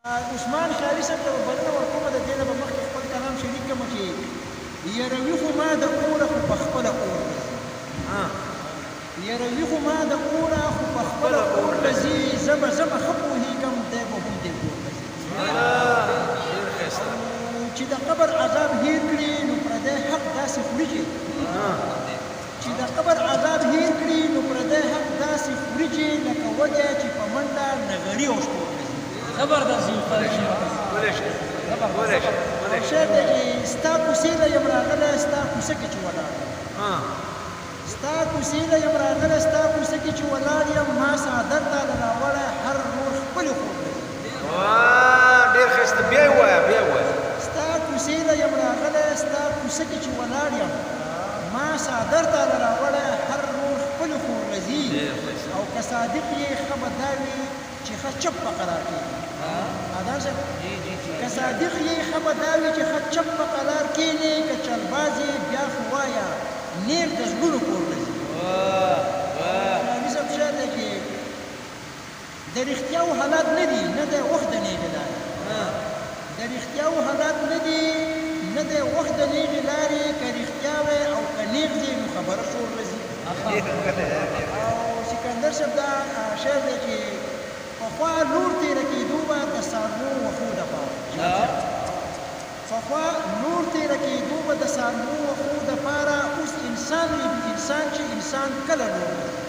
عثمان خیالي صاحب ته به بلنه ورکوم، د دې نه به مخکې خپل کلام شریک کړم چې یروي خو ما د اوره خو په خپله اور له ځي، یروي خو ما د اوره خو په خپله اور له ځي، زه به ځمه ښه پوهېږم دی به هم دې کور له ځي. او چې د قبر عذاب هېر کړي نو پردی حق داسې خوري چې چې د قبر عذاب هېر کړي نو پردی حق داسې خوري چې لکه وږی چې په منډه نغري او شپو ته ځي. زبردست استاد او شعر دی چې ستا کوڅې له یم راغلی ستا کوڅه کې چې ولاړ یم، ستا کوڅې له یم راغلی ستا کوڅه کې چې ولاړ یم، ما څادر تاله راوړی هر ورور خپلې خور ته ځي. ډېر ښایسته، بیا یې ووایه، بیا یې ووایه. ستا کوڅې له یم راغلی ستا کوڅه کې چې ولاړ یم، ما څادر تاله راوړی هر ورور خپلې خور له ځي. او که صادق یې ښه به دا وي چې ښه چپ په قرار کښېنې. اذان صاحب، که صادق یې ښه به دا وي چې ښه چپ په قرار کښېنې، که چلباز یې بیا خو وایه نېغ د زړونو کور له ځي. خیالي صاحب شعر دی چې د رښتیاو حالات نه دي نه دی وخت د نېغې لارې، د رښتیاو حالات نه دي نه دی وخت د نېغې لارې، که رښتیا وی او که نېغ ځې نو خبره شور له ځي. او سکندر صاحب دا شعر دی چې پخوا لور تېره کېدو به د څاروو وښو دپاره، پخوا لور تېره کېدو به د څاروو وښو دپاره، اوس انسان رېبي انسان چې انسان کله لور له ځي.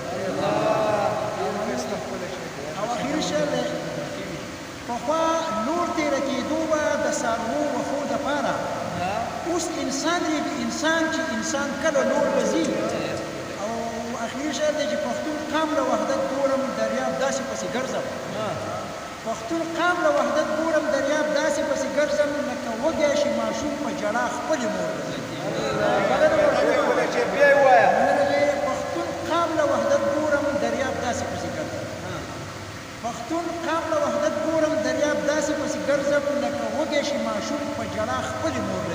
او اخري شعر دی پخوا لور تېره کېدو به د څاروو وښو دپاره، اوس انسان رېبي انسان چې انسان کله لور له ځي. او اخري شعر دی چې پښتون قام له وحدت ګورم دریاب داسې پسې ګرځم، پښتون قام له وحدت ګورم دریاب داسې پسې ګرځم، لکه وږی شي ماشوم په ژړا خپلې مور له ځي. بلنه ورکوم. بیا یې ووایه. مننه جي. پښتون قام له وحدت ګورم دریاب داسې پسې ګرځم، پښتون قام له وحدت ګورم دریاب داسې پسې ګرځم، لکه وږی شي ماشوم په ژړا خپلې مور له ځي.